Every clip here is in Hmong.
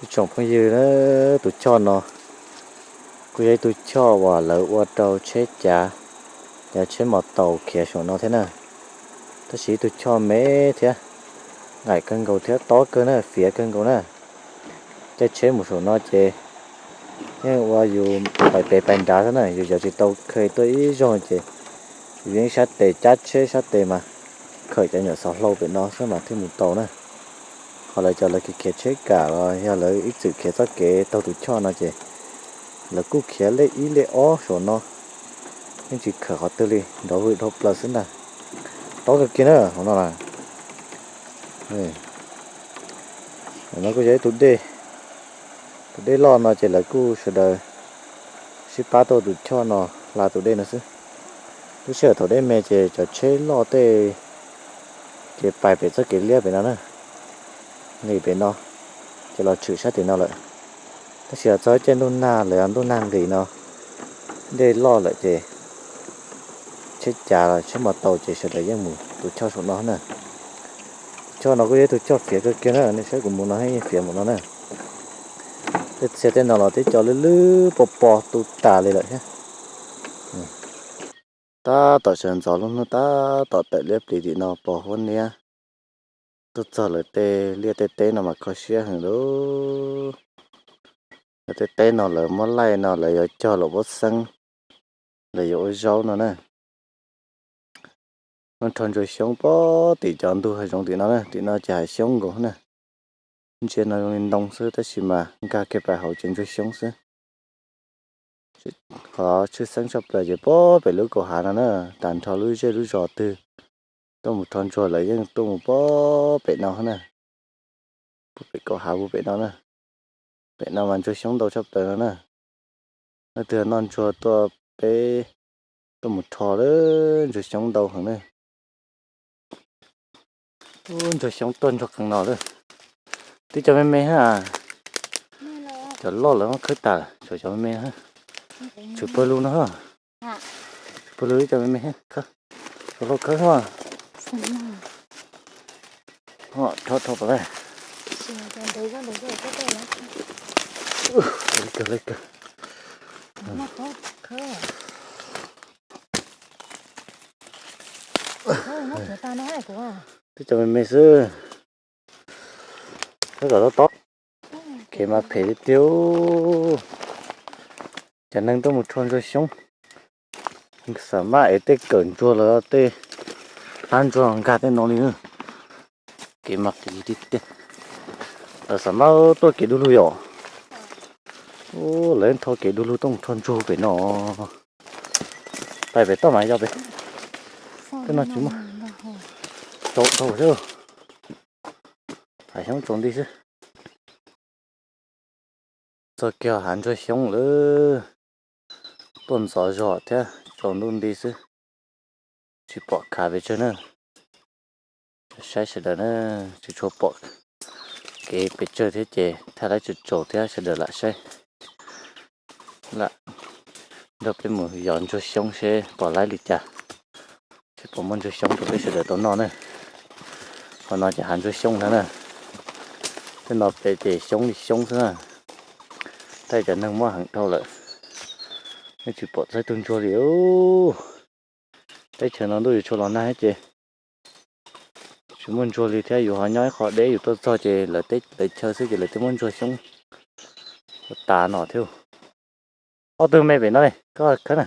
Ib tsoom phooj ywg, tus choj no kuj yog ib tug choj uas lawv ua rau tsheb cav, yog tsheb mos taus khiav saum no thiab na. Tab sis ib tug choj me thiab, nqaim kawg nkaus thiab tob kawg na, fiav kawg nkaus na. Caij tsheb mus saum no ces yeej ua yus pais pem pais nrad xwb na, yus cov tsis tau kheev tuaj ib zaug ces yus yeej sab tes cab tsheb sab tes mas khawm cov nyuam xov hlau pem no xwb mas thiaj mus tau na. Ho lawv cov lawv khiav khiav tsheb kam los yog lawv ib txwm khiav txoj kev taug tus choj no ces lawv kuj khiav lej ib lej ob saum no, yeej tsis khawm qhov twg li, nrov vwm dhau plaws xwb ntag. Tob kawg kiag na hauv no na. No kuj yog ib tug dej, tus dej loj no ces lawv kuj sawv daws sib pab tuaj tus choj no hla tus dej no xwb. Lub sij hawm thaum dej me ces cov tsheb loj tej ces pais pem txoj kev liab pem no na, nqis pem no ces los tshwm sab tim no lawm. Tab sis txog caij ntuj nag los yog ntuj nag nqis no, dej loj lawm ces tsheb cav los tsheb mos taus ces sawv daws yeej mus tus choj saum no na. Tus choj no kuj yog ib tug choj fiav kawg kiag na, nej saib kuv mus no yeej fiav mus no na. Tej txhia tej no los teb cov lwj lwj pos pos tu tas li lawm thiab. Tab tom sawv ntxov lub hnub tab tom tawm liab plis tim no pos huab niab. Tuaj txog lawv tej liaj tej teb no mas kho siab heev lauj. Lawv tej teb no lawv muab laij no lawv yuav cog los ua xeeb, lawv yuav ua zaub no na. Muaj rho ntsuag xyoob pem tim cov ntug hav zoov tim no na, tim no ces hav xyoob nkaus na. Ntsia no zoo li ntoo xwb tab sis mas nkag kiag pais hauv ces ntsuag xyoob xwb. Qhov tshwj xeeb tshaj plaws ces pem lub kaum hav no na, tag nrho lub zej lub zos twg tuaj mus rho ntsuag lawv yeej tuaj mus pem no na. Pem kaum hav pem no na. Pem no mas ntsuag xyoob ntau tshaj plaws no na. Leej twg noj ntsuag tuaj peb tuaj mus rho lawm, ntsuag xyoob ntau heev na. Ub, ntsuag xyoob tuaj ntsuag qees no lawm. Tib co me me ha. Cov loj lawv muab khawb tas, tshuav cov me me. Tshwm pawg lug no ha. Tshwm pawg lug ib co me me ha. Tshwm hlau khawb ha. Ho rho rho pov lawm. Li kawg li kawg. Tib co me me xwb. Khawb kom tob tob. Kev mas phem tiag tiag. Cov neeg tuaj mus rho ntsuag xyoob, xam maj ev tej kawm ntsuag los tej qab ntsuag nkag tej no li. Kev mas qis tiag tiag. Lawv xam maj tuaj kev du lug yom. Lawv yeej tho kev du lug tuaj mus rho ntsuag pem no. Pais pem toj mas yog pem. Tej no tsis muaj. Tsaus dhau xwb. Hav xyoob tsaus nti xwb. Txog kiag hav ntsuag xyoob lawm. Tuaj ntxov zog thiab tsaus ntuj nti xwb. Tsis pom khav pes tsawg na. Saib sawv daws na, tsis tshua pom kev pes tsawg thiab ces thaij laib tsaus tsaus thiab sawv daws lam saib. Lam nrog peb mus yos ntsuag xyoob seb pom laib li cas, seb puas muaj ntsuag xyoob rau peb sawv daws tau noj na. Qhov no ces hav ntsuag xyoob ntag na. Tej no pem ces xyoob li xyoob xwb na. Thaij cov neeg muab heev dhau lawm, yeej tsis pom txog ib tug ntsuag li. Teb chaws no ntuj yuav tshua los nag ces tsis muaj ntsuag li thiab, yus ho nyob ib qho deb, yus tuaj txog ces lawv teb lawv chaw xwb ces lawv twb muab ntsuag xyoob ua tas no thiab. Ob tug me pem no li, koj khawb na.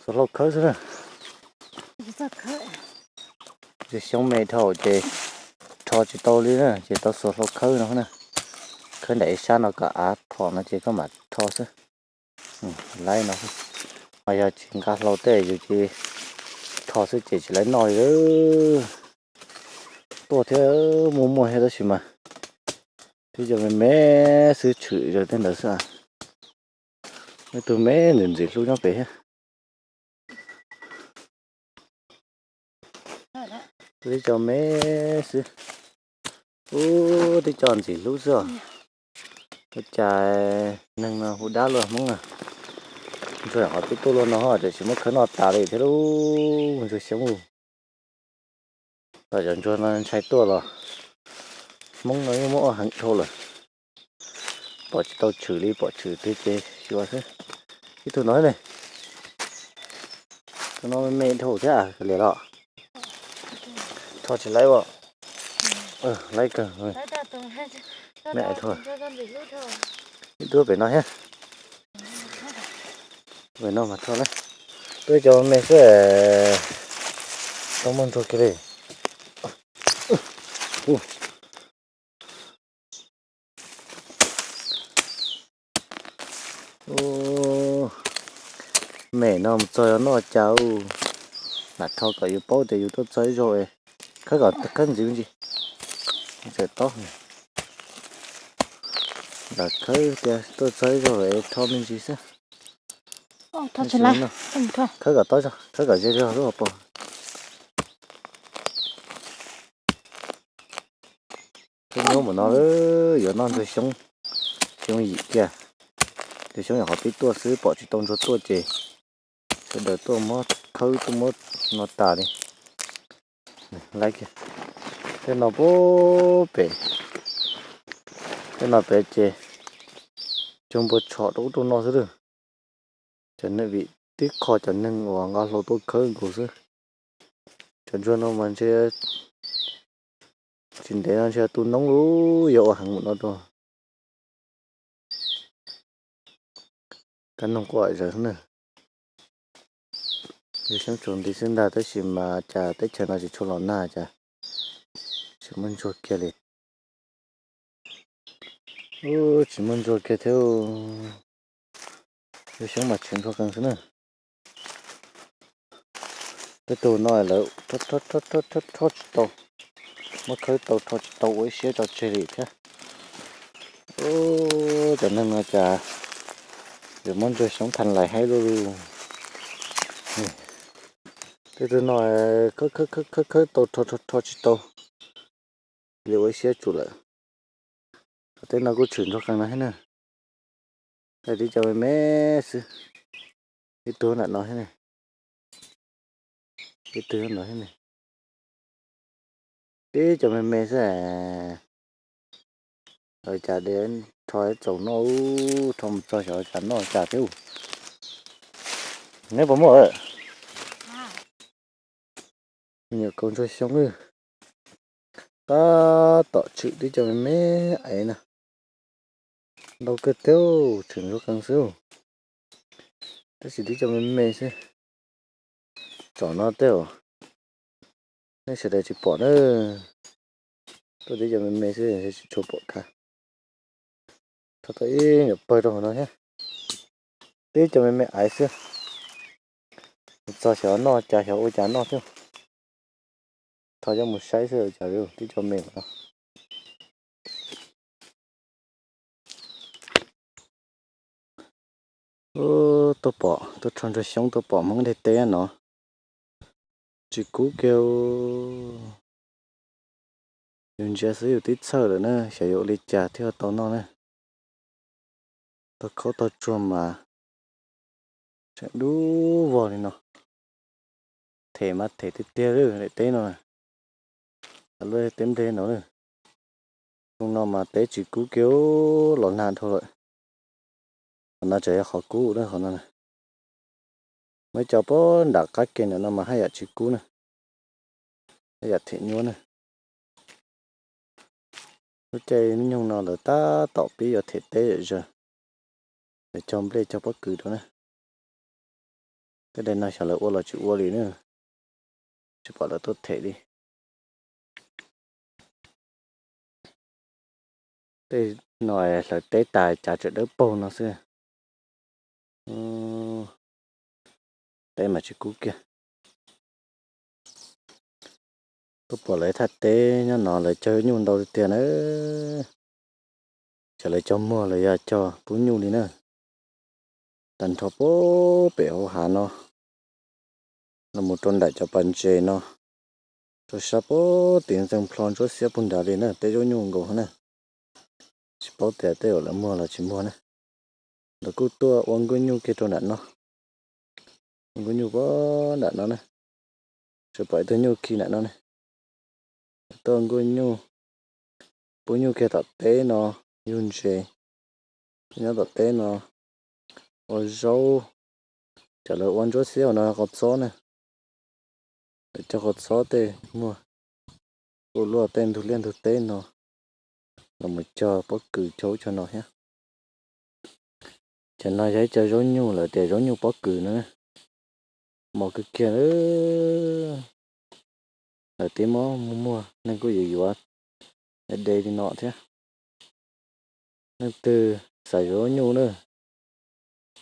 Xuas hlau khawb xwb na. Ntsuag xyoob me dhau ces rho tsis tau li na, ces tau xuas hlau khawb no na. Khawb nram ib sab no kom av phom no ces koj mam rho xwb. Laib no, mas yog tsis nqa hlau tej yus ces rho xwb ces tsis laib noj li. Tuaj thiab muaj muaj thiab tab sis mas twb yog me me xwb, tshwm zog tej ntawd xwb. Ib tug me ntxim ntxim hlub nyob pem thiab. Twb co me xwb. Ub, twb co ntxim hlub xwb os. Ua cas neeg no hu dab luaj Hmoob na. Ntsuag qhov twb tuaj luaj no tiam sis muab khawb noj tas li thiab lauj, ntsuag xyoob lauj. Tom cov ntsuag no ntshai tuaj los Hmoob no yeej muab ua heev dhau lawm. Pom tsis tau tshwm li, pom tshwm twg ces xyuas xwb. Ib tug no ne, tus no me me dhau thiab, liam los. Rho tsis laib as. Laib kawg. Me ais thua. Ib tug pem no thiab. Pem no mas rho na. Twb cov me xwb. Tau muaj ntsuag kiag li. Me no mus txog yuav noj cas ua. Lam rho kom yus paub tias yus tuaj txog ib zaug es khawb kom khawb ntxiv me ntsis. Tseem tob, lam khawb tias tuaj txog ib zaug es rho me ntsis xwb. Khawb kom tob zog, khawb kom ze zog lub hauv paus. Khawb nyob mus no, yuav noj ntsuag xyoob, xyoob yim kiag. Ntsuag xyoob yog qhov pib tuaj xwb, pom tsis tau ntsuag tuaj ces sawv daws tuaj muab khawb tuaj muab no tas li. Laib kiag. Tej no pem, tej no pem ces cog npua tsho rau ub rau no xwb lawm. Cov neeg vim tib qho cov neeg uas nqa hlau tuaj khawb nkaus xwb. Cov ntsuag no mas ntshe tsis ntev no ntshe tu noob lawm, yuav ua heev mus no rau. Kab noog quaj zom zaws na. Yog xyoob tsuas nti xwb ntag, tab sis mas cas teb chaws no tsis tshua los nag cas tsis muaj ntsuag kiag li. Tsis muaj ntsuag kiag thiab. Yog xyoob mas tshwm ntsuag qees xwb na. Tej tug no lawv rho tsis tau, muab khawb tau rho tsis tau, ua ib siab tso tseg li thiab. Cov neeg no cas yuav muab ntsuag xyoob tha lais haib luaj li. Tej tug no khawb khawb tau rho rho tsis tau li, ua ib siab tsum lawm. Tej no kuj tshwm ntsuag qees no thiab na. Tib co me me xwb. Ib tug nram no thiab ne. Ib tug nram no thiab ne. Tib co me me xwb. Cas de rho txaus noj, rho mus txog xyov cas noj cas thiab. Neb puas muaj? Me nyuam kaus ntsuag xyoob, tab tom tshwm tib co me me aiv na. Ntau kawg thiab, tshwm ntsuag qees xwb. Tab sis tib co me me xwb. Tsom no tej, nej sawv daws tsis pom na. Tuaj tib co me me xwb tsis tshua pom kiag. Rho tau ib nyuam pawg rau hauv no thiab. Tib co me me aiv xwb. Mus txog xyov noj cas xyov ua cas noj thiab. Rho coj mus saib xwb, cas tib co me no. Tuaj pom, tuaj rho ntsuag xyoob tuaj pom Hmoob ntiaj teb no, tsis kub kiag. Yus ntsia xwb yus twb txhawj lawm na, xyov yuav ua li cas thiaj tau noj na. Tau khaub tau tsuag mas tseem dub vog li no. Them mas them tiag tiag li daim teb no. Luaj teb nplej no, xyoo no mas teb tsis kub kiag, los nag dhau lawm. Qhov no tseem yog qhov kub na, qhov no. Muaj ib co puag nram qab ke ntawm no mas haj yam tsis kub na, haj yam them nyuaj na. Lub caij hnub nyoog no lawv tab tom pib yuav them teb zom zaws, lawv cog nplej cog pob kws rau na. Tej daim no xyov lawv ua los tsis ua li na, tsis pom lawv tuaj them li. Tej no hlawv teb tas cav tseem dawb paug no xwb. Teb mas tsis kub kiag. Tuaj pom lawv thaj teb nyob no lawv cog nyuj ntau tiag tiag na. Ces lawv cog muag los yog cog pub nyuj li na. Tag nrho puag pem hauv hav no los mus rau nram cov pas ntses no, rau sab puag tim ntxeev plho ntsuab xiab puag nrad li na, teb zaub nyuj nkaus na. Tsis paub tias tej zaum lawv muag los tsis muag na. Lawv kuj tuaj ua nkuaj nyuj kiag rau nram no. Ua nkuaj nyuj puag nram no na. Tseem pom ib tug nyuj khi nram no ne. Tuaj ua nkuaj nyuj, Pub nyuj kiag tom teb no, yug ntses, nyob tom teb no ua zaub. Cov lawv ua ntsuab xiab no qos txob ne, lawv cog qos txob tej muag, kuj luaj tej ntug liaj ntug teb no, los mus cog pob kws cog ub cog no thiab. Cov no yog ib co zaub nyuj lawv tias zaub nyuj pob kws no, mos kawg kiag. Lawv tib mob muag muag neeg kuj yuav yuav de li no thiab. Leej twg xav yuav zaub nyuj na,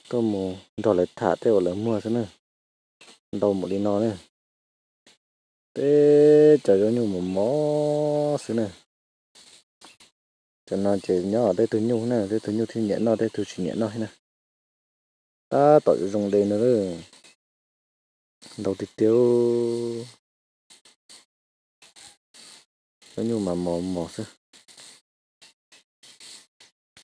tuaj mus nrog lawv tham tej uas lawv muag xwb na, ntau mus li no na. Tej cov zaub nyuj mos mos xwb na. Cov no ces nyob tej tug nyuj na, tej tug nyuj thiaj nyiam noj, tej tug tsis nyiam noj thiab na. Tab tom zoo de no, ntau tiag tiag. Zaub nyuj mas mos mos xwb.